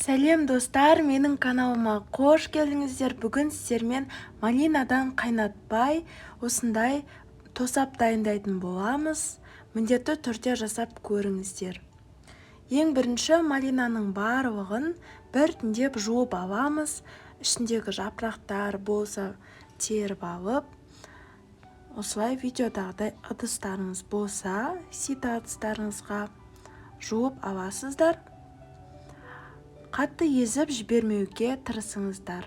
Сәлем, достар, менің каналыма қош келдіңіздер. Бүгін сіздермен малинадан қайнатпай осындай тосап дайындайтын боламыз. Міндетті түрде жасап көріңіздер. Ең бірінші малинаның барлығын біртіндеп жуып аламыз. Ішіндегі жапырақтар болса теріп алып, осылай видеодағыдай ыдыстарыңыз болса, сито ыдыстарыңызға жуып аласыздар. Қатты езіп жібермеуге тырысыңыздар.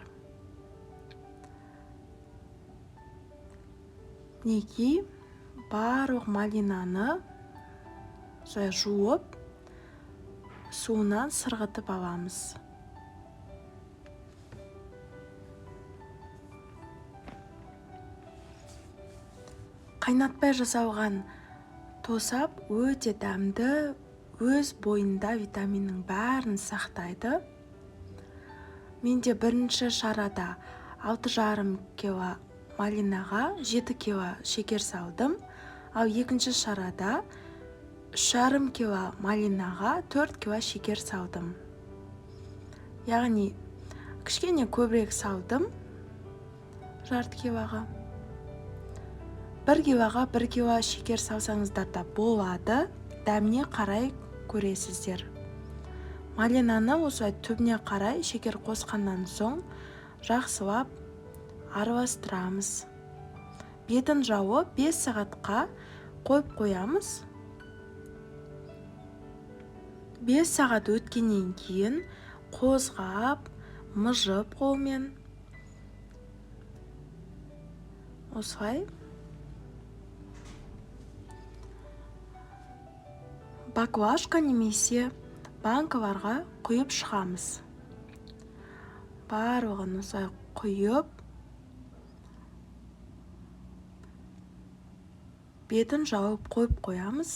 Мінекей, барлық малинаны осылай жуып, суынан сырғытып аламыз. Қайнатпай жасалған тосап өте дәмді, өз бойында витаминнің бәрін сақтайды. Менде бірінші шарада 6,5 кило малинаға 7 кило шекер салдым, ал екінші шарада 3,5 кило малинаға 4 кило шекер салдым. Яғни кішкене көбірек салдым, жарты килоға. 1 килоға 1 кило шекер салсаңыздар да болады, дәміне қарай көресіздер. Малинаны осылай түбіне қарай шекер қосқаннан соң жақсылап араластырамыз. Бетін жауып 5 сағатқа қойып қоямыз. 5 сағат өткеннен кейін қозғап, мыжып қолмен осылай баклажка немесе банкаларға құйып шығамыз. Барлығын осылай құйып, бетін жауып қойып қоямыз.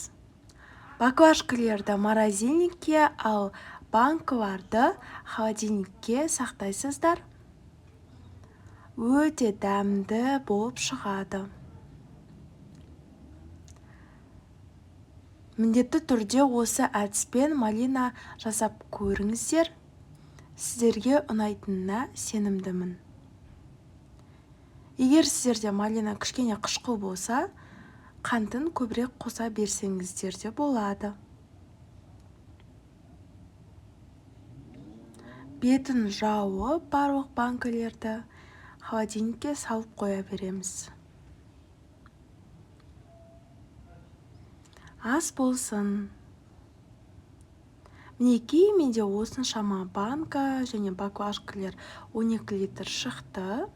Баклажкалерді морозильникке, ал банкаларды холодильникке сақтайсыздар. Өте дәмді болып шығады. Міндетті түрде осы әдіспен малина жасап көріңіздер. Сіздерге ұнайтынына сенімдімін. Егер сіздерде малина кішкене қышқыл болса, қантын көбірек қоса берсеңіздер де болады. Бетін жауып, барлық банкалерді холодильникке салып қоя береміз. Ас болсын. Мінекей, менде осыншама банка және баклажкалер 12 литр шықты.